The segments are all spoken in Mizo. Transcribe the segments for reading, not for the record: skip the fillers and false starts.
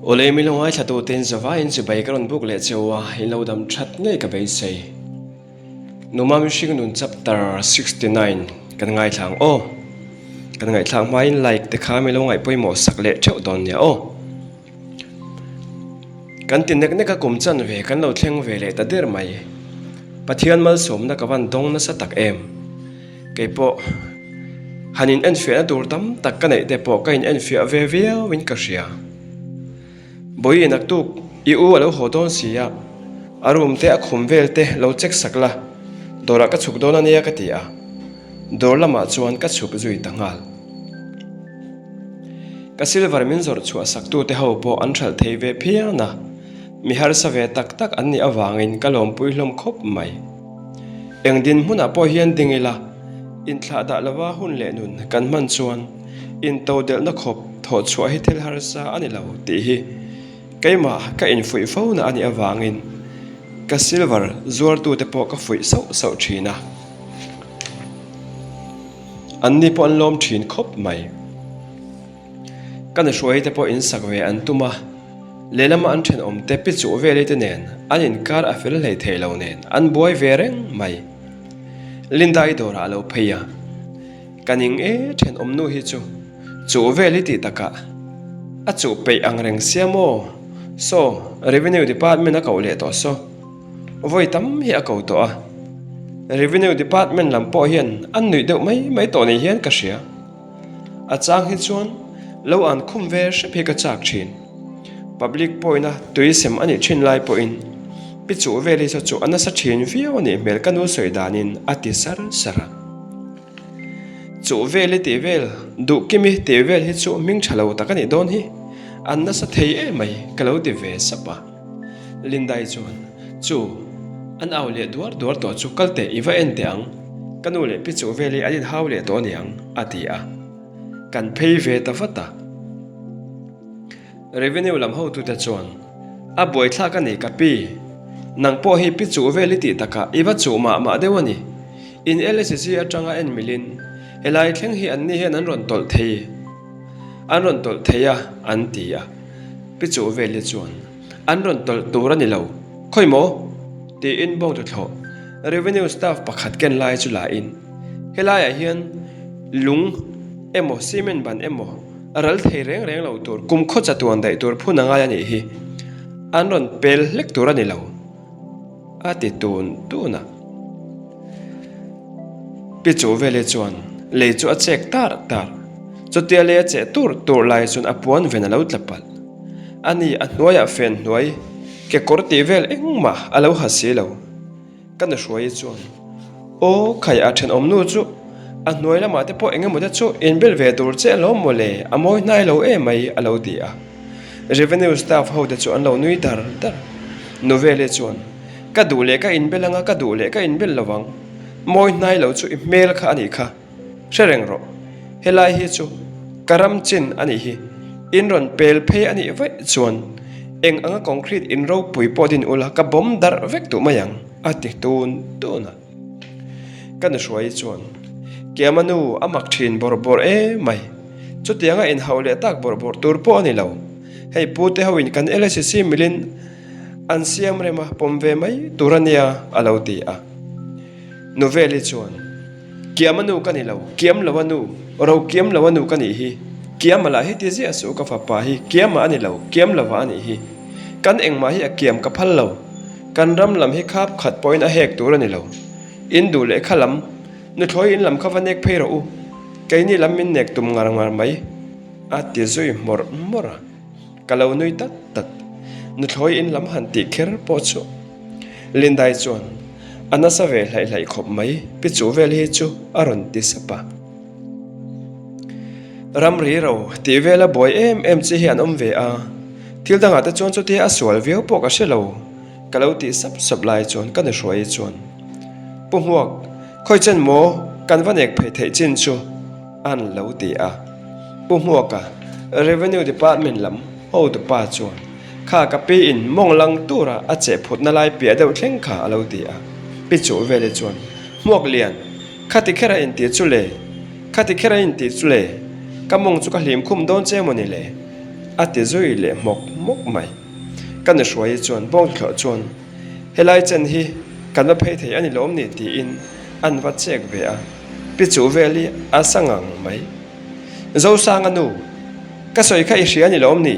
Awle mi lo ngaithla tu ten zavaiin chibai ka rawn buk leh cheu a, in lo dam that ngei ka beisei. Numa mihring nun chapter 69 kan ngaithla ang aw. Kan ngaihthlak hmain like te kha mi lo ngaih pawimawh sak leh theuh dawn nia aw. Kan ti nek nek a kum chan ve kan lo thleng ve leh ta der mai. Pathian malsawmna ka van dawng nasa tak em. Kei pawh han in enfiahna tur tam tak ka neih te pawh ka in enfiah ve viau in ka hria. Bawihi naktuk i u a lo haw dawn si a, a room te a khum vel te lo check sak la, dawrah ka chhuk dawn ania ka ti a. Dawr lamah chuan ka chhuk zui ta nghal. Ka silver min zawrh chhuah sak tute ho pawh an hralh thei ve phian a, mi harsa ve tak tak an nih avangin ka lawmpui hlawm khawp mai. Eng dinhmunah pawh hian ding ila, inthlah dah lova hun leh nun kan hman chuan intodelhna khawp thawh chhuah hi thil harsa a ni lo tih hi keimah ka infuih fo na a nih avangin ka silver zuartute pawh ka fuih sauh sauh thin a. Anni pawh an lawm thin khawp mai. Ka nahruai te pawh insak ve an tum a, lehlama an thenawm te pi chuh veli te nen an inkar a fel hlei thei lo nen an buai ve reng mai. Linda-i dawrah a lo phei a, Ka ning e thenawm nu hi chu chuh veli tih takah a chuh peih ang reng sia maw? Saw, Revenue Department a koh leh tawh saw. Vawi tam hi a ko tawh a, Revenue Department lam pawh hian an nuih deuh mai mai tawh ni hian ka hria. A chang hi chuan lo an khum ve hrep hi ka chak thin. Public pawina tui sem a nih thin lai pawhin pi chuh vel hi chu a nasa thin viau a nih hmel ka nu sawi danin a ti sar sar a. Chuh vel i tih vel, duh kimi tih vel hi chu hming tha lo tak a nih dawn hi, an nasa thei em mai ka lo ti ve sap a. Lindai chuan, Chu, an au leh duar duar tawh chu kal teh i va en teh ang, ka nu leh pi chuh vel hi an inhau leh tawh aniang, a ti a. Kan phei ve ta vat a. Revenue lam hotute chuan, A buaithlak a ni ka pi, nang pawh hi pi chuh vel i tih takah i va chuh mah mah deuh a ni. In LSC atanga en milin helai thleng hi anni hian an rawn tawlh thei. An rawn tawlh thei a, an ti a. Pi chuh vel hi chuan, An rawn tawlh tur a ni lo, khawi maw? tiin bawng tuthlawh Revenue staff pakhat ken lai chu la in, Helaiah hian lung emaw cement ban emaw ral thei reng reng lo tur kum khaw chatuan daih tur phun a ngai a nih hi, an rawn pel hlek tur a ni lo. A ti tun tun a. Pi chu vele chuan lei chu a chek tar tar. Chutia lei a cheh tur tur lai chuan a puan ven a lo tla palh. A ni a hnuaiah fen hnuai kekawr tih vel engmah a lo ha si lo. Ka nuhruai chuan Aw khai a thenawm nu chu a hnuai lamah te pawh engemaw te chu inbel ve tur che alawm mawle a mawi hnai lo emai a lo ti a. Revenue staff ho te chu an lo nui dar dar. Nuvele chuan, Ka duh leh ka inbel anga ka duh leh ka inbel lo ang. Mawi hnai lo chu i hmel kha a nih kha. Hre reng rawh. Helai hi chu ka ram chin a nih hi. In rawn pel phei a nih vaih chuan eng anga concrete in ropui pawh din ula ka bawm darh vek duh mai ang, a ti tun tun a. Ka nuhruai chuan, Kiama nu a mak thin bawrh bawrh em mai. Chutianga inhauh leh tak bawrh bawrh tur pawh a ni lo. Hei pute hoin kan LSC milin an siam rem a, pawm ve mai tur a nia, a lo ti a. Nuveli chuan, Kiama nu ka ni lo, kiam lo a nu, ro kiam lo a nu ka nih hi. Kiama lah hi ti ziah suh ka fapa hi kiama a ni lo, kiam lova a nih hi. Kan engmah hi a kiam ka phal lo. Kan ram lam hi khap khat pawhin a hek tur a ni lo. In duh leh kha lam, nuthlawi in lam kha va nek phei rawh u. Keini lam min nek tum ngar ngar mai, a ti zui hmawrh hmawrh a. Ka lo nui tat tat. Nuthlawi in lam han tih kher pawh chu Lindai chuan a nasa ve hlaih hlaih khawp mai, pi chu vel hi chu a rawn ti sap a. Ramri ro tih vela buai em em chi hi an awm ve a, thil dangah te chuan chutia a sual viau pawh ka hre lo, ka lo tih sap sap lai chuan ka nihruai chuan, Pu Hmuak, khawi chen maw kan va nek phei theih chin chu? an lo ti a. Pu Hmuaka, Revenue Department lam hotupa chuan, Kha ka pi in mawng lang tura a cheh phutna lai piah deuh thleng kha a lo ti a. Pi Chuh vele chuan, Hmuak lian, Khati kher a intih chu le, khati kher a intih chu le. Ka mawng chu ka hlim khum dawn che maw ni le? A ti zui leh hmawk hmawk mai. Ka nuhruai chuan bawngthlawh chuan helai chen hi kan va phei thei a ni lawm ni tiin an va chek ve a, pi chuh vel hi a sa ngang mai. Zosanga nu, ka sawi kha i hria a ni lawm ni?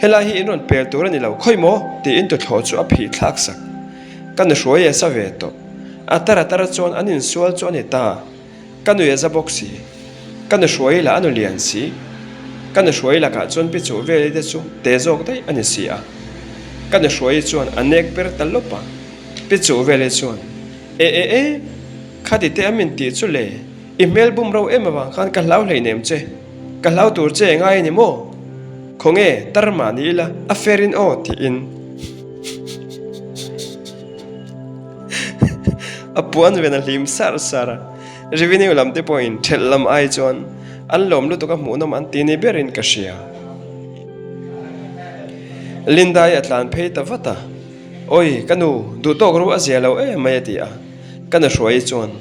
Helai hi in rawn pel tur a ni lo khawi maw? tiin tuthlawh chu a phih thlak sak. Ka nuhruai a sa ve tawh. A tar a tar chuan an insual chu a ni ta. Ka nui a za bawk si. Ka nu hruai lah a nu lian si. Ka nu hruai lakah chuan pi chuh veli te chu te zawk daih a ni si a. Ka nu hruai chuan a nek per ta lawp a. Pi chuh veli chuan, E e e, khati te a min tih chu le, i hmel bum ro em avang khan ka hlau hleinem che. Ka hlau tur che ngai a ni maw? Khawnge, tar mah ni ila, a fer in aw tiin. A puan ven a hlim sar sar a, revenue lam te pawhin thelh lam ai chuan an lawm lutuk a hmuhnawm an ti ni berin ka hria. Linda-i a tlan phei ta vat a, Awi, ka nu, duhtawk ru a zia lo em mai a ti a, ka nu hruai chuan,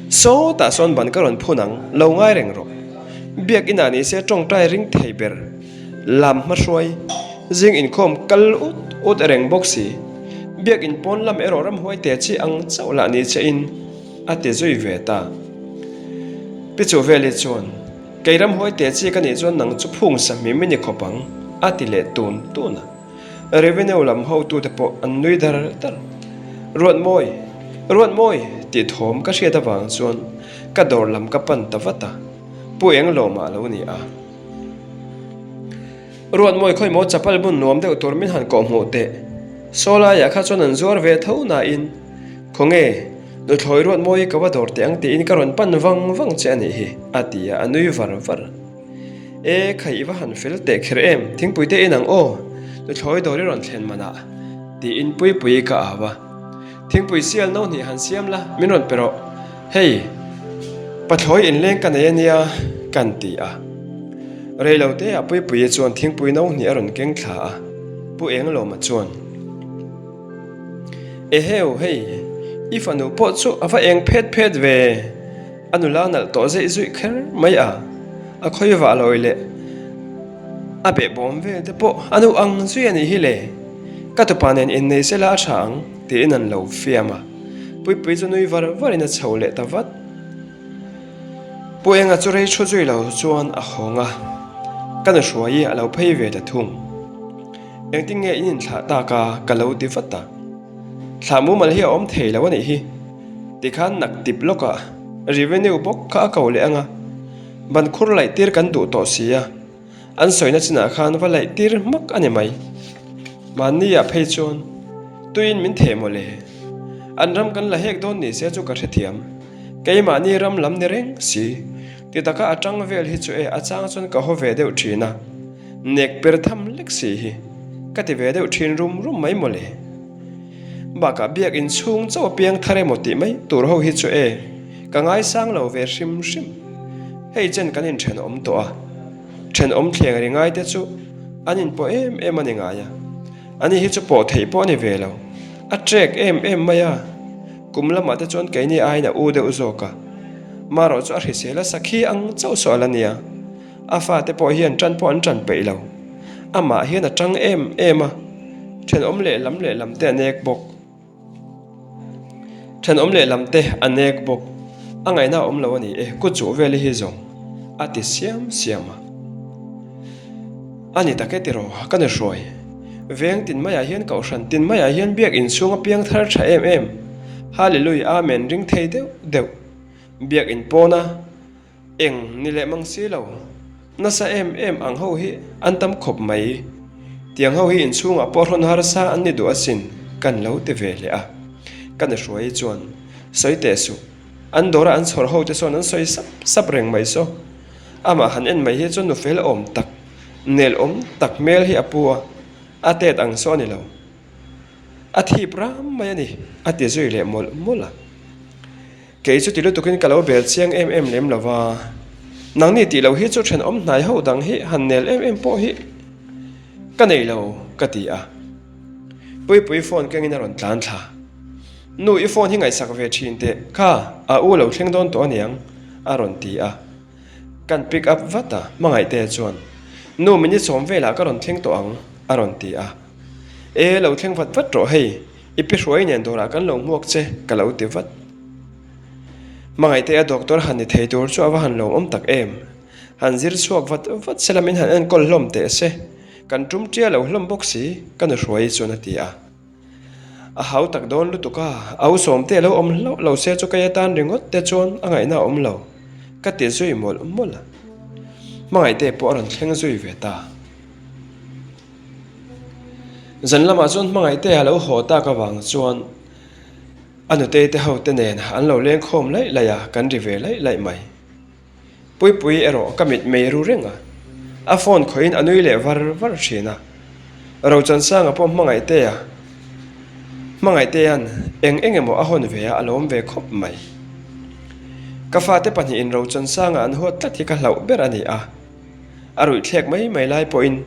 Sawtah sawn ban ka rawn phun ang, lo ngai reng rawh. Biak inah ni se tawngtai ring thei ber. Lam hmahruai, zing inkhawm kal ut ut reng bawk si. Biakin pawn lam erawh ramhuai te chi ang chauh lah ni che in a ti zui ve ta. Pi Chuveli chuan, Kei ramhuai te chi ka nih chuan nang chu phung sa hmim i ni khawp ang, a ti leh tun tun a. Revenue lam hotute pawh an nui dar dar. Ruatmawi! Ruatmawi! tih thawm ka hriat avang chuan ka dawr lam ka pan ta vat a. Pu Englawma a lo ni a. Ruatmawi khawi maw chapal bun nuam deuh tur min han kawh hmuh teh. Saw laiah kha chuan an zuar ve tho nain, Khawnge, nuthlawi Ruatmawi ka va dawr teh ang tiin ka rawn pan vang vang che a nih hi, a ti a, a nui var var. E, khai i va han fel teh kher em, thingpui te in ang aw, nuthlawi dawr i rawn thlen manah, tiin Puipuii ka au a. Thingpui sial no hnih han siam la, min rawn pe rawh. Hei, pathlawi inleng ka nei a nia, kan ti a. Rei lo te ah Puipuii chuan thingpui no hnih a rawn keng thla a, Pu Englawma chuan, Eheu, hei, i fanu pawh chu a va eng phet phet ve. A nula nalh tawh zeih zuih kher mai a, a khawi vah lawi leh a behbawm vel te pawh a nu ang zui a nih hi le. Ka tupa nen innei se la a tha ang tiin an lo fiam a, Puipui chu nui var varin a chho leh ta vat. Pu Enga chu rei thu zui lo chuan a hawng a, ka nu hruai a lo phei ve ta thung. Engtin nge in inthlah tak a ka lo ti vat a, thlah mumal hi a awm thei lo a nih hi. Tikhan nak tip lawkah revenue bawk kha a ko leh ang a, ban khur laih tir kan duh tawh si a, an sawina chinah khan va laih tir hmak a ni mai. Mahni ah phei chuan tuiin min theh maw le? An ram kan la hek dawn ni se chu ka hrethiam, keimahni ram lam ni reng si. Ti taka a tang vel hi chu e a chang chuan ka haw ve deuh thin a, nek per tham lek si hi ka ti ve deuh thin rum rum mai maw le? Bakah biak inchhung chauh a piang thar emaw tih mai tur ho hi chu e, ka ngaisang lo ve hrim hrim. Hei chen kan inthenawm tawh a, thenawm thleng ri ngai te chu an inpawh em em a ni ngai a, ani hi chu pawh theih pawh a ni ve lo, a trek em em mai a, kum lamah te chuan keini aiin a u deuh zawk a, marawh chu a hrisel a sakhi ang chauh saw a la nia. A fate pawh hian tan pawh an tan peih lo. Amah hian a tang em em a, thenawm leh lam leh lam te a nek bawk. Thenawm leh lam te a nek bawk. A ngaihna a awm lo a ni e, kut chuh vel hi zawng a ti siam siam a. A ni tak e tiraw, ka ni hruai. Veng tin maiah hian kohhran tin maiah hian biak inchhung a piang thar tha em em. Hallelujah Amen ring thei deuh deuh. Biak in pawna. Eng ni leh mang si lo. Nasa em em ang ho hi an tam khawp mai. Tiang ho hi inchhungah pawh hrawn harsa an ni duh asin kan lo ti ve leh a. Ka ni hruai chuan sawi teh suh. An dawra an chhawr ho te sawn an sawi sap sap reng mai saw. Amah han en mai hi chuan nu fel awm tak, nel awm tak hmel hi a pu a, a tet ang saw a ni lo. A thip ram mai a ni, a ti zui leh mawlh mawlh a. Kei chu ti lutukin ka lo bel chiang em em lem lo va, nangni tih loh hi chu thenawm hnai ho dang hi han nel em em pawh hi ka nei lo ka ti a. Puipui phone kengin a rawn tlan thla. Nu i phone hi ngaihsak ve thin teh kha a u lo thleng dawn tawh aniang a rawn ti a. Kan pick up vat a, Hmangaihte chuan, Nu minute sawm velah ka rawn thleng tawh ang, a rawn ti a. E, lo thleng vat vat rawh hei, i pi hruai nen dawrah kan lo hmuak che, ka lo ti vat. Hmangaihte a doctor han ni thei tur chu a va han lawmawm tak em. Han zir chhuak vat vat se la min han enkawl hlawm teh se, kan tum tia lo hlawm bawk si, ka nu hruai chuan a ti a. A hau tak dawn lutuk a, au sawmte a lo awm hlauh lo se chu kei atan ringawt te chuan a ngaihna a awm lo, ka ti zui mawlh mawlh a. Hmangaihte pawh a rawn thleng zui ve ta. Zan lamah chuan Hmangaihte a lo haw tak avang chuan a nutei te ho te nen an lo leng khawm laih laih a, kan ri ve laih laih mai. Puipui erawh ka mit mei ru reng a, a phone khawihin a nui leh var var thin a. Rochansanga pawh Hmangaihtea Hmangaihtea'n eng eng emaw a hawn ve a, a lawm ve khawp mai. Ka fate pahnihin Rochansanga an huat tlat hi ka hlauh ber a ni a, a ruih thlek mai mai lai pawhin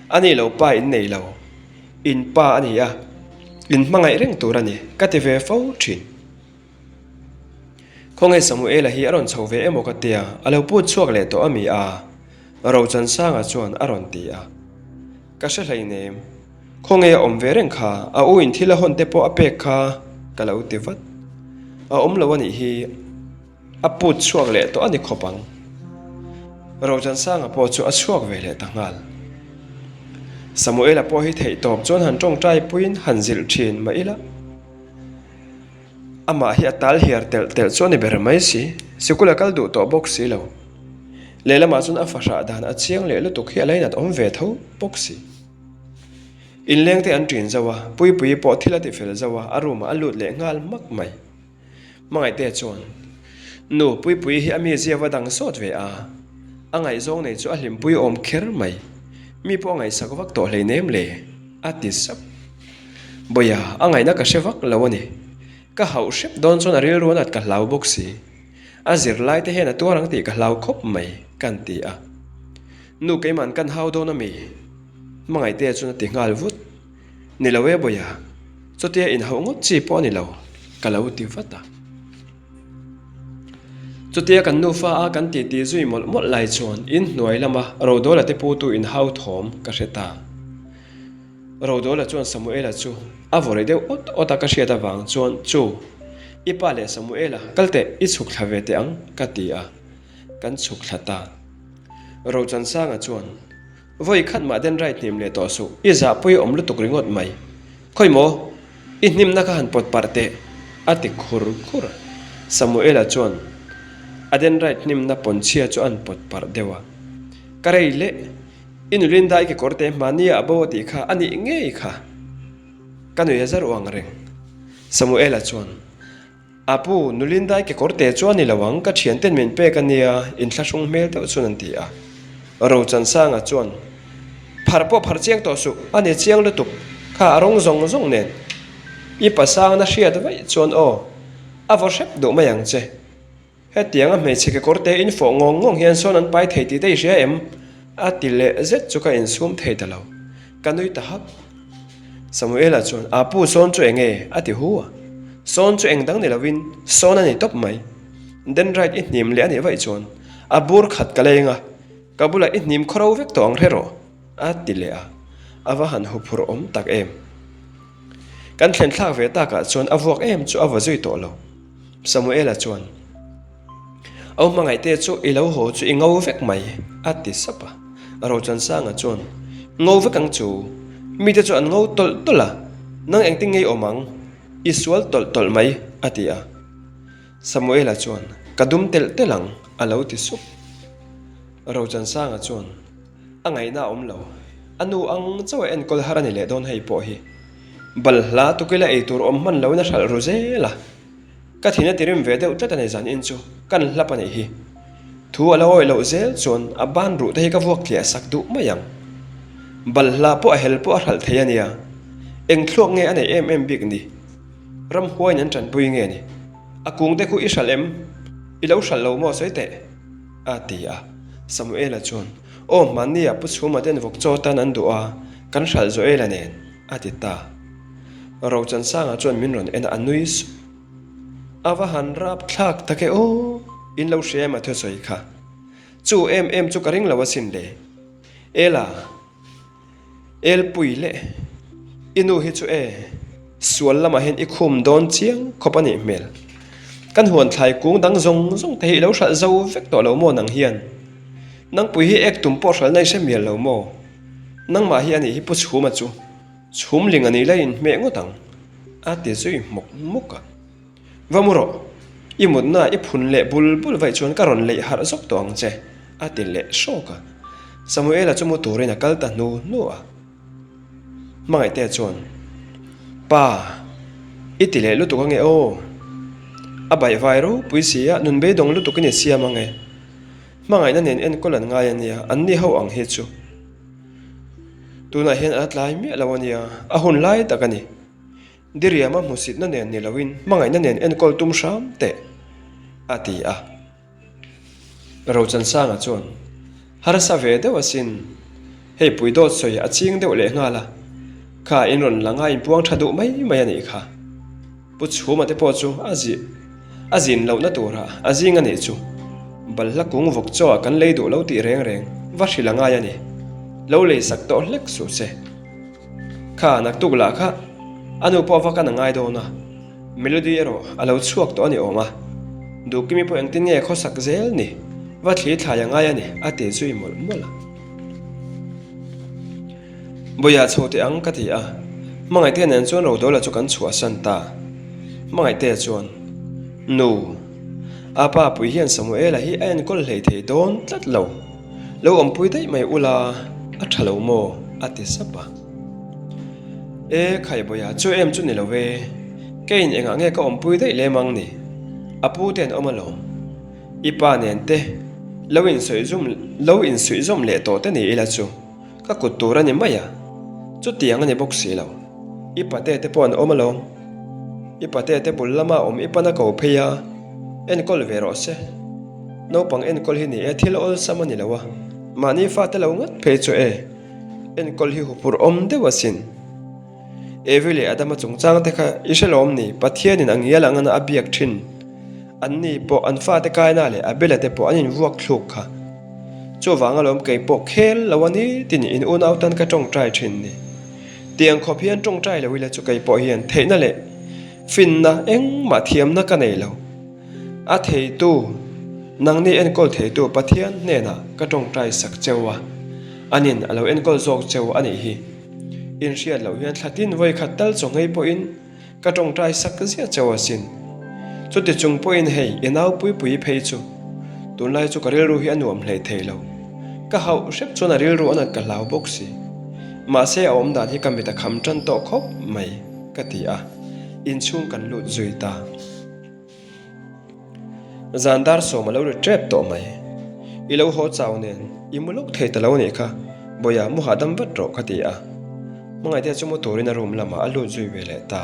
a ni lo pa in nei lo, in pa a ni a, in hmangaih reng tur a ni ka ti ve fo thin. Khawnge Samuela hi a rawn chho ve emaw ka tia, a lo put chhuak leh tawh a mi a? Rochansanga chuan a rawn ti a. Ka hre hleinem. Khawnge a awm ve reng kha, a u in thil a hawn te pawh a pek kha ka lo ti vat. A awm lo a nih hi, a put chhuak leh tawh a ni khawp ang. Rochansanga pawh chu a chhuak ve leh ta nghal. Samuela pawh hi theih tawp chuan han tawngtai puiin han zilh thin mah ila. Amah hi a tal hiar telh telh chu a ni ber mai si, sikul a kal duh tawh bawk si lo. Lehlamah chuan a fahrah dan a chiang leh lutuk hi a lainat awm ve tho bawk si. Inleng te an ṭin zauh a, Puipuii pawh thil a ti fel zauh a, a room ah a lut leh nghal hmak mai. Hmangaihte chuan, Nu, Puipuii hi a mizia va dang sawt ve a, a ngaihzawng nei chu a hlimpui awm kher mai, mi pawh a ngaihsak vak tawh hleinem le, a ti sap. Bawia, a ngaihna ka hre vak lo a ni. Ka hauh hrep dawn chuan a rilru a nat ka hlau bawk si. A zirlai te hian a tuar ang tih ka hlau khawp mai, kan ti a. Nu keima'n kan hau dawn a mi? Hmangaihtea chuan a ti nghal vut. Ni lo e Bawia, chutia inhauh ngawt chi pawh a ni lo, ka lo ti vat a. Chutia kan nufa a kan titi zui mawlh mawlh lai chuan inhnuai lama Rodawla te putu inhau thawm ka hre ta. Rodawla chuan Samuela chu a vawrh deuh awt awt a ka hriat avang chuan chu i pa leh Samuela kal teh i chhuk thla ve teh ang ka ti a, kan chhuk thla ta. Rochansanga chuan vawi khat mah den right hnim leh tawh suh i zahpui awm lutuk ringawt mai khawi maw i hnimna kha han pawt parh teh a ti khur khur a. Samuela chuan a den right hnimna pawnchhia chu an pawt parh deuh a, ka rei leh. I nu Linda i kekawr te hmania a bo a tih kha a nih ngei kha. Ka nui a zar uang reng. Samuela chuan, A pu, nu Linda i kekawr te chu a ni lo ang, ka thianten min pek a nia, inthlahrung hmel deuh chuan an ti a. Rochansanga chuan, Phar pawh phar chiang tawh suh, a ni chiang lutuk, kha a rawng zawng zawng nen. I pasangna hriat vaih chuan aw, a vaw hrep duh mai ang che. Hetianga hmeichhe kekawr te in fawh ngawng ngawng hian sawn an pai thei tih te i hria em? A ti leh zet chu ka insum thei ta lo. Ka nui ta hap. Samuela chuan, A pu, sawn chu eng nge? A ti hu a. Sawn chu eng dang ni lovin sawn a ni tawp mai. Dendrite i hnim leh a nih vaih chuan a bur khat ka leng a, ka bulah i hnim khawro vek tawh ang hre rawh, a ti leh a. A va han huphurh awm tak em. Kan thlen thlak ve takah chuan a vuak em chu a va zui tawh lo. Samuela chuan, Au hmangaihte chu i lo haw chu i ngo vek mai, a ti sap a. Rochansanga chuan, Ngo vek ang chu, mite chu an ngo tawlh tawlh a, nang engtin ngei awm ang, i sual tawlh tawlh mai, a ti a. Samuela chuan, Ka dum telh telh ang, a lo ti sup. Rochansanga chuan, A ngaihna a awm lo, a nu ang chauh a enkawl har a ni leh dawn hei pawh hi. Balhla tukila ei tur awm hman loin a hralh ru zel a. Ka thin a tirim ve deuh tlat a ni zan in chu kan hlap a nih hi. Thu a lo awih loh zel chuan a ban ruh te hi ka vuak tliah sak duh mai ang. Balhla pawh a hel pawh a hralh thei a nia. Eng thluak nge a neih em em bik ni? Ramhuaiin an tanpui nge ni? A kung te khu i hralh em? I lo hralh lo maw sawi teh? A ti a. Samuela chuan, Aw hmanni ah Pu Chhuma ten vawk chaw tan an duh a, kan hralh Joela nen. A ti ta. Rochansanga chuan min rawn en a, a nui sup. A va han rap thlak tak e aw, in lo hria em a thusawi kha. Chu em em chu ka ring lo asin le. Ela, Elpui leh i nu hi chu e, sual lamah hian i khum dawn chiang khawp a nih hmel. Kan huan thlai kung dang zawng zawng te hi i lo hralh zo vek tawh lo maw nang hian? Nangpui hi ek tum pawh hralhna i hre mial lo maw? Nangmah hi a nih hi Pu Chhuma chu chhumling a nih la inhmeh ngawt ang, a ti zui hmawk hmawk a. Va mu rawh, i mutna i phun leh bul bul vaih chuan ka rawn leih harh zawk tawh ang che, a ti leh hrawk a. Samuela chu mu turin a kal ta hnu hnu a. Hmangaihtea chuan, Pa, i ti leh lutuk ange aw. A baihvai ropui si a, nun beidawng lutukin i siam ange. Hmangaihna nen enkawl an ngai a nia, an ni ho ang hi chu. Tunah hian a la tlai miah lo a nia, a hun lai tak a ni. Diriama hmusitna nen ni loin hmangaihna nen enkawl tum hram teh, a ti a. Rochansanga chuan, Harsa ve deuh asin, hei pui dawt sawi a ching deuh leh nghal a, kha in rawn la ngai inpuang tha duh mai mai a nih kha. Pu Chhuma te pawh chu a zih a zin lohna turah a zing a nih chu. Balhla kung vawk chaw ah kan lei duh lo tih reng reng va hrilh a ngai a ni. Lo lei sak tawh hlek suh se. Kha naktuk lah kha a nu pawh va kan a ngai dawn a, Melody erawh a lo chhuak tawh a ni awm a, Duhkimi pawh engtin nge khawsak zel ni, va thli thlai a ngai a ni a ti zui mawlh mawlh a. Bawiah chho teh ang ka ti a, Hmangaihte nen chuan Rodawla chu kan chhuahsan ta. Hmangaihte chuan, Nu, a pa pui hian Samuela hi a enkawl hlei thei dawn tlat lo. Lo awmpui daih mai ula a tha lo maw? a ti sap a. E Khaibawiha chu em chu ni lo ve, keiin engah nge ka awmpui daih lem ang ni? A pu te an awm alawm. I pa nen te lo insuihzum lo insuihzawm leh tawh te ni ila chu ka kut tur a ni mai a, chutiang a ni bawk si lo. I pate te pawh an awm alawm. I pate te bul lama awm i pana ko phei a, enkawl ve rawh se. Naupang enkawl hi ni e, thil awlsam a ni lo a, mahni fate lo ngat phei chu e, enkawl hi huphurh awm deuh asin. Evi leh Adama chungchang te kha i hre lawm ni, Pathianin a ngial ang ana a biak thin. Anni pawh an fate kaina leh Abela te pawh an invuak thluk kha. Chuvang alawm kei pawh khel lo a ni tih in unau tan ka tawngtai thin ni. Tiang khawp hian tawngtai lo ila chu kei pawh hian theihna leh finna engmah thiamna ka nei lo. A theitu, nangni enkawl theitu Pathian hnenah ka tawngtai sak cheu a, anin a lo enkawl zawk cheu a nih hi. Inhriat loh hian thla tin vawi khat tal chaw nghei pawhin ka tawngtai sak ziah cheu asin. Chuti chung pawhin hei i nau puipui phei chu tunlai chu ka rilru hi a nuam hlei thei lo. Ka hauh hrep chuan a rilru a nat ka hlau bawk si. Mahse a awmdan hi ka mit a kham tan tawh khawp mai ka ti a, inchhung kan lut zui ta. Zan dar sawm a lo ri tep tawh mai. I lo haw chau nen i mu lawk thei ta lo anih kha, Bawiha mu hahdam vat rawh ka ti a. Hmangaihte chu mu turin a room lamah a lut zui ve leh ta.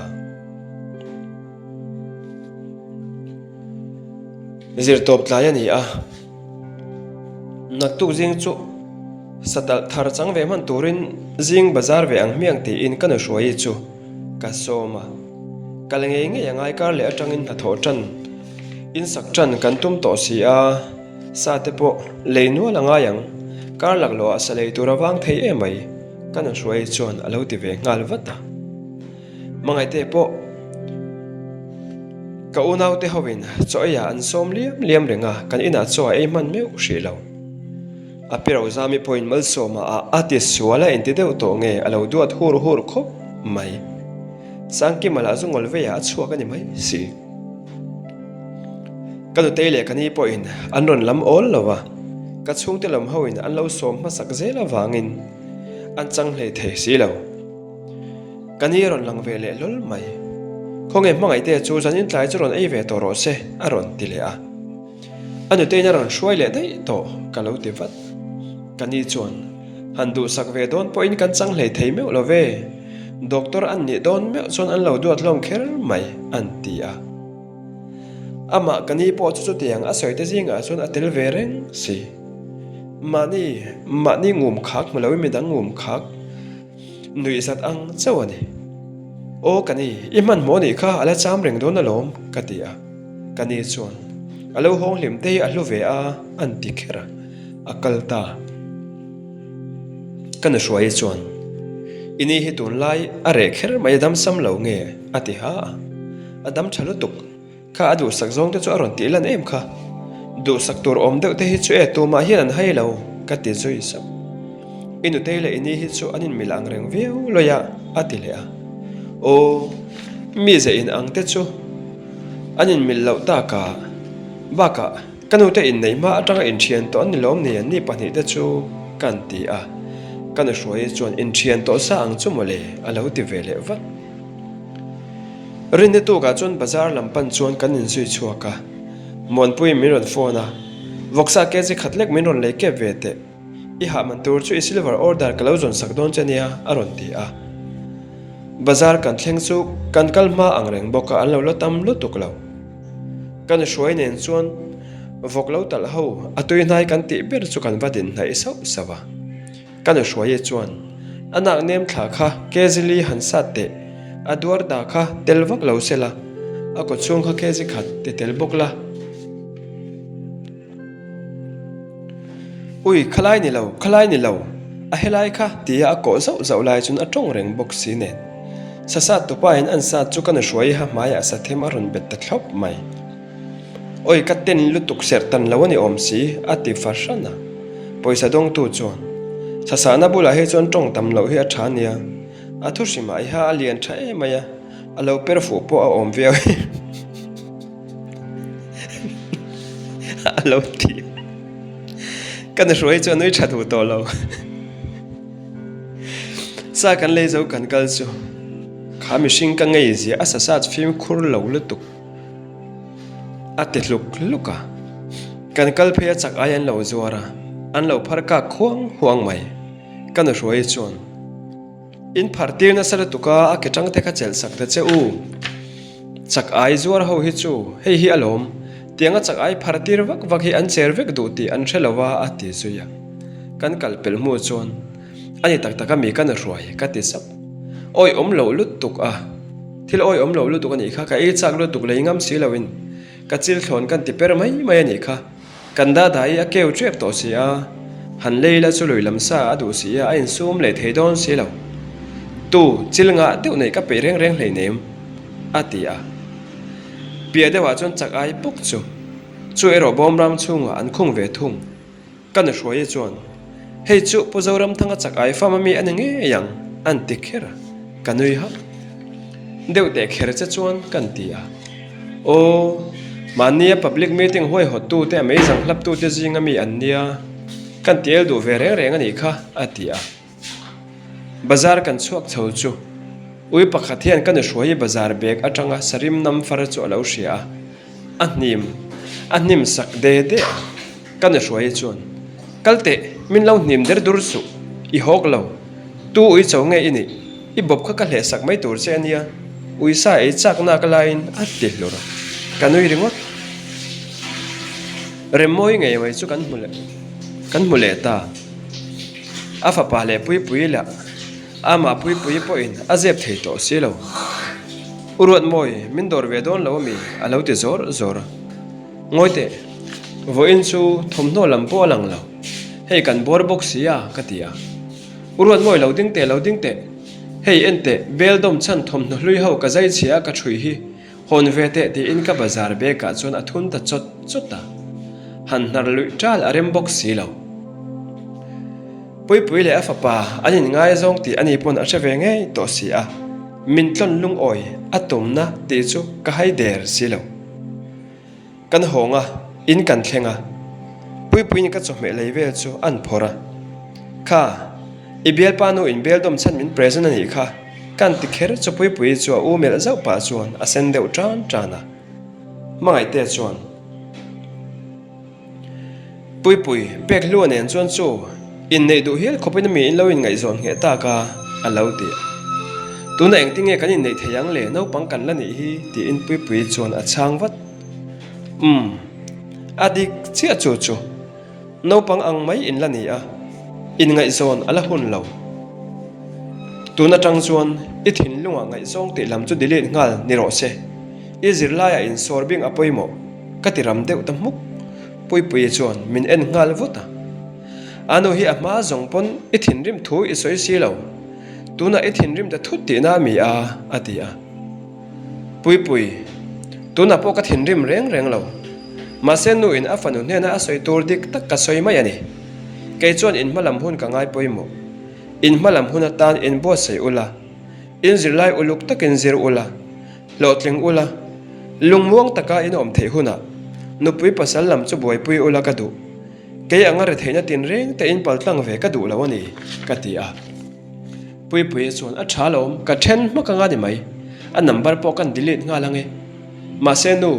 Zirtawp tlai a ni a, naktuk zing chu satalh thar chang ve hman turin zing bazar ve ang hmiang tiin ka nuhruai chu ka sawm a. Kal ngei ngei a ngai kar leh atangin hnathawh tan in sak tan kan tum tawh si a, sa te pawh lei nual a ngai ang, kar laklawh ah sa lei tur a vang thei em mai, ka nuhruai chuan a lo ti ve nghal vat a. Hmangaihte pawh ka unaute hovin chaw ei ah an sawm liam liam reng a, kan inah chaw a ei hman meuh hrih lo. A pi Rozami pawhin Malsawma ah a ti sual a inti deuh tawh nge a lo duat hur hur khawp mai. Sangkima lah zu ngawl veiah a chhuak a ni mai si. Ka nutei leh ka ni pawhin an rawn lam awl lo a, ka chhungte lam hoin an lo sawm hmasak zel avangin an chang hlei thei si lo. Ka ni a rawn lang ve leh hlawl mai. Khawnge hmangaihte chu zanin tlai chu rawn ei ve tawh rawh se a rawn ti leh a. A nuteiin a rawn hruai leh daih tawh ka lo ti vat. Ka ni chuan, Han duhsak ve dawn pawhin kan chang hlei thei meuh lo ve. Doctor an nih dawn meuh chuan an lo duat hlawm kher mai, an ti a. Amah ka ni pawh chu chutiang a sawi te zingah chuan a tel ve reng si. Mahni, mahni ngum khak hmu loin midang ngum khak. Nuih zat ang chauh a ni. Aw ka ni, i hmanhmawh nih kha a la cham reng dawn alawm, ka ti a. Ka ni chuan, A lo hawng hlim te hi a hlu ve a, an ti kher a. A kal ta. Ka nu hruai chuan, I ni hi tunlai a reh kher mai a dam sam lo nge? a ti ha a. A dam tha lutuk. Kha a duhsak zawng te chu a rawn tih lan em kha. Duhsak tur awm deuh te hi chu e tumah hian an hai lo, ka ti zui sap. I nutei leh i ni hi chu an inmil ang reng viau lawih a, a ti leh a. Aw, mi ze in ang te chu an inmil loh tak a, bakah ka nute inneih hma atanga inthian tawh an ni lawm ni an ni pahnihte chu kan ti a. Ka nuhruai chuan inthian tawh sa ang chu mawle a lo ti ve leh vat. Rinni tukah chuan bazar lam pan chuan kan inzui chhuak a, Muanpuiin min rawn phone a, Vawksa kg khat lek min rawn lei kep ve teh, i hah man tur chu i silver order ka lo zawn sak dawn che nia a rawn ti a. Bazar kan thleng chu kan kal hma ang reng bawk a, an lo la tam lutuk lo. Ka nuhruai nen chuan vawk lo talh ho a tui hnai kan tih ber chu kan va din hnaih sauh sauh a. Ka nu Hruaia chuan, A nak nem thla kha kg li han sat teh, a duar dah kha tel vak lo se la, a kaw chhung kha kg khat ti tel bawk la. Ui, khalai ni lo, khalai ni lo, a helai kha tia a kawh zauh zauh lai chuan a tawng reng bawk si nen. Sasat tupain an sat chu ka nu Hruaia hmaiah sathem a rawn bet ta thlawp mai. Awi ka ten lutuk serh tan lo a ni awm si, a ti far hran a. Pawisa dawngtu chuan, Sasana bulah hi chuan tawng tam loh hi a tha nia, a thu hrimah i ha a lian tha em mai a, a lo per fuh pawh a awm viau hi a lo ti a. Ka nuhruai chu a nui tha duh tawh lo. Sa kan lei zo kan kal chu, kha mihring ka ngei zia a sasat fimkhur lo lutuk. A ti hluk hluk a, kan kal phei a chak ai an lo zuar a, an lo phar kak huang huang mai. Ka nu hruai chuan, In phar tir nasa lutuk a, a ke tang te kha chelh sak ta che u. Chak ai zuar ho hi chu hei hi alawm, tiang a chak ai phar tir vak vak hi an cher vek duh tih an hre lo a, a ti zui a. Kan kal pelh hmu chuan, A ni tak tak a mi ka nu hruai, ka ti sap. Awi awm loh lutuk a. Thil awi awm lo lutuk a nih kha, ka ei chak lutuk lei ngam si loin ka chil thlawn kan ti per mai mai a nih kha. Kan dada hi a keu tep tawh si a, han lei la chu lui lam sa a duh si a, a insum leh thei dawn si lo. Tu chil ngah deuh neih ka peih reng reng hleinem, a ti a. Piah deuhah chuan chak ai bawk chu, chu erawh bawmram chhungah an khung ve thung. Ka nu Hruaia chuan, Hei chu Pu Zoramthanga chak ai fam ami a ni ngei ang, an ti kher a, ka nui hak. Deuh teh kher che chuan kan ti a. Aw, mahnia public meeting huaihawttute a meizang hlaptute zing ami an nia, kan ti el duh ve reng reng a nih kha, a ti a. Bazar kan chhuak chho chu ui pakhat hian ka nu Hruaii bazar bag atanga sarim nam far chu a lo hria a, a hnim a hnim sak de de a. Ka nu Hruaii chuan, Kal teh, min lo hnim der dur suh, i hawk lo. Tu ui cho nge i nih? I bawp kha ka hleh sak mai tur che a nia, ui sa ei chak nak laiin a ti hlur a, ka nui ringawt. Remmawi ngei mai chu kan hmu leh kan hmu leh ta. A fapa leh Puipuii lah amah Puipuii pawhin a zep thei tawh si lo. U Ruatmawi, min dawr ve dawn lo ami? a lo ti zawr zawr a. Ngawi teh, vawiin chu thawmhnaw lam pawh a lang lo. Hei kan bawr bawk si a, ka ti a. U Ruatmawi lo ding teh, lo ding teh. Hei en teh, bel dawm chhan thawmhnaw hlui ho ka zai chhia a ka ṭhui hi. Hawn ve teh tiin ka bazar bag ah chuan a thun ta chawt chawt a, han hnar luih ṭal a rem bawk si lo. Puipui leh a fapa an inngaizawng tih ani pawn a hre ve ngei tawh si a, min tlawn lungawi a tumna tih chu ka hai der si lo. Kan hawng a, in kan thleng a. Puipuiin ka chawhmeh lei vel chu an phawrh a. Kha, i bialpa nu in bel dawm chhan min present a nih kha, kan ti kher chu Puipuii chu a u melh zauh pah chuan a sen deuh tan tan a. Hmangaihte chuan. Puipui, pek hlua nen chuan chu inneih duh hial khawpin mi in lo inngaihzawn ngheh tak a, a lo ti a. Tunah engtinge kan inneih thei ang le, naupang kan la nih hi, tiin Puipui chuan a chhang vat. Umm, a dik chiah chu chu, naupang ang mai in la ni a, inngaihzawn a la hun lo. Tun atang chuan i thinlungah ngaihzawng tih lam chu delete nghal ni rawh se, i zirlaiah insawr bing a pawimawh. Ka ti ram deuh ta hmuk. Puipuii chuan min en nghal vut a. A nu hi a hma zawng pawn i thinrim thu i sawi si lo. Tunah i thinrim ta thut tihna a mi a, a ti a. Puipui, tunah pawh ka thinrim reng reng lo. Mahse nu in a fanu hnena a sawi tur dik tak ka sawi mai a ni. Kei chuan in hmalam hun ka ngai pawimawh. In hmalam hun atan in buatsaih ula, in zirlai uluk takin zir ula, hlawhtling ula, lungmuang taka in awm theih hunah nupui pasal lam chu buaipui ula ka duh. Kei anga retheihna tinreng te in paltlang ve ka duh lo a ni, ka ti a. Puipuia chuan a tha lo, ka then hmak anga ni mai. A number pawh kan delete nghal ange. Mahse nu,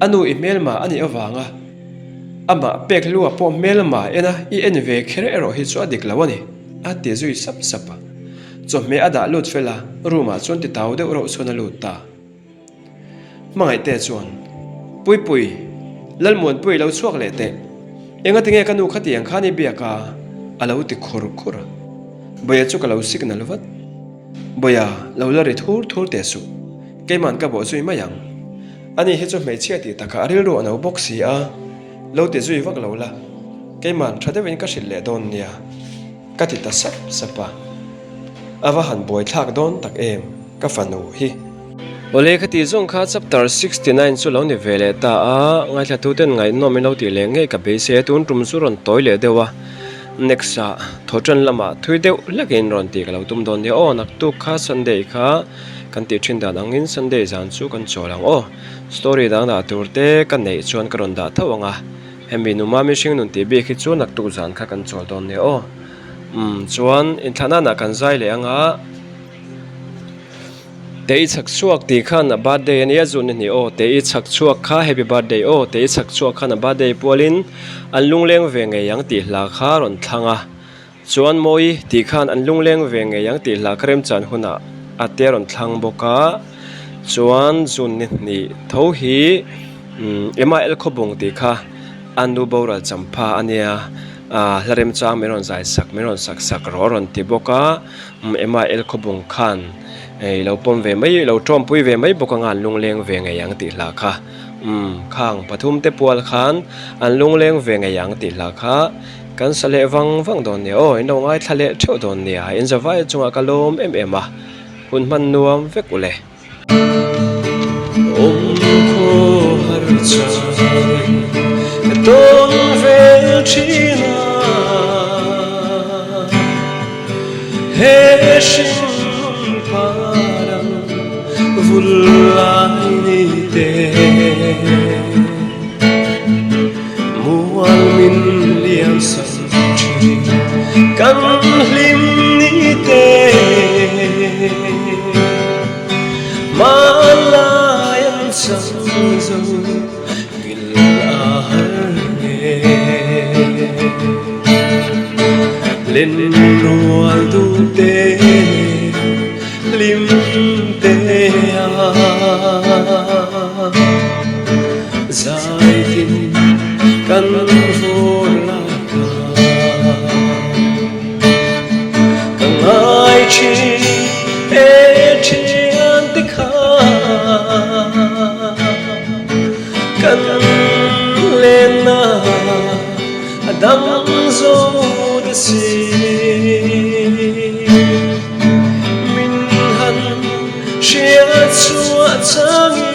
a nu i hmelma a nih avanga amah pek lua pawh hmelma en a i en ve kher erawh hi chu a dik lo a ni, a ti zui sap sap a. Chawhmeh a dah lut fel a, room ah chuan ti tau deuh reuh chuan a lut ta. Hmangaihte chuan, Puipui, Lalmuanpui lo chhuak leh teh. Engati nge ka nu khatiang khan i biak a? a lo ti khur khur a. Bawia chu ka lo signal vat. Bawia, lo la ri thur thur teh suh. Keiman ka bawh zui mai ang. Ani hi chu hmeichhia tih takah a rilru a no bawk si a, lo ti zui vak lo la. Keiman tha deuhin ka hrilh leh dawn nia. Ka ti ta sap sap a. A va han buaithlak dawn tak em ka fanu hi. Awle ka tih zawng kha chapter 69 chu lo ni ve leh ta a, ngaithlatuten ngaihnawm in lo tih leh ngei ka beisei a, tun tum chu rawn tawi leh deuh a, next ah thawhtan lamah thui deuh hlekin rawn tih ka lo tum dawn nia aw, naktuk kha Sunday kha kan tih thin dan angin Sunday zan chu kan chawl ang aw, story dang dah tur te ka neih chuan ka rawn dah tho ang a. Hemi numa mihring nun tih bik hi chu naktuk zan kha kan chawl dawn nia aw. Umm chuan inthlahna ah kan zai leh anga Te i chhak chhuak tih khan a birthday a nia zun a ni aw Te i chhak chhuak kha happy birthday aw Te i chhak chhuak khan a birthday pualin an lungleng ve ngei ang tih hla kha rawn thlang a. Chuan Mawi tih khan an lungleng ve ngei ang tih hla ka remchan hunah a te rawn thlang bawk a, chuan June ni hnih tho hi Emma El Khawbung tih kha a nu boral champha a nia, hla remchang min rawn zai sak min rawn sak sak rawh a rawn ti bawk a, Emma El Khawbung khan i lo pawm ve mai i lo tawmpui ve mai bawk anga an lungleng ve ngei ang tih hla kha umm khang pathum te pual khan an lungleng ve ngei ang tih hla kha. Kan sa leh vang vang dawn nia aw, in lo ngaithla leh theuh dawn nia, in zavai chungah ka lawm em em a, hun hman nuam vek u le. Awm khaw har changin ka tawn vel thin a, he hringnun parang vul lai ni te. Mual min liam sak thin kan hlim ni te Hmanlai an chang zo ngil a har nge Len rual duh te hlim te a. Zaitin kan vur lai kha Ka ngai thin e thian te kha Kan lenna a dang zo ta si Min han hriat chhuah changin.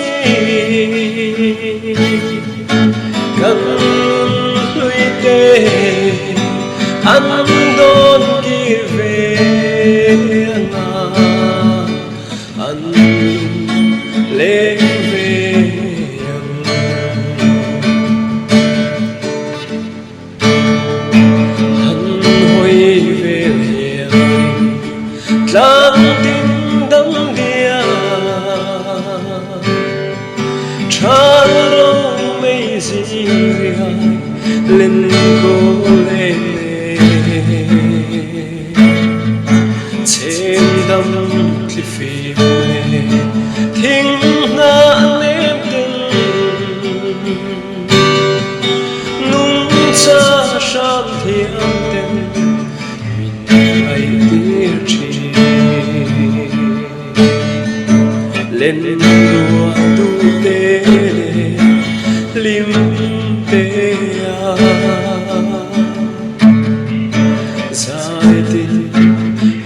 tin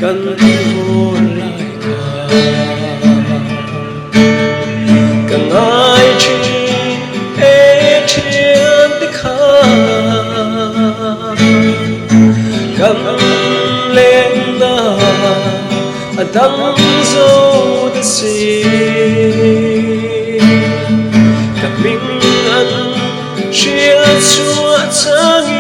kan vawr lai kha. Ka ngai thin e thian te kha. Kan lenna a dang zo ta si. Ka hming an hriat chhuah changin.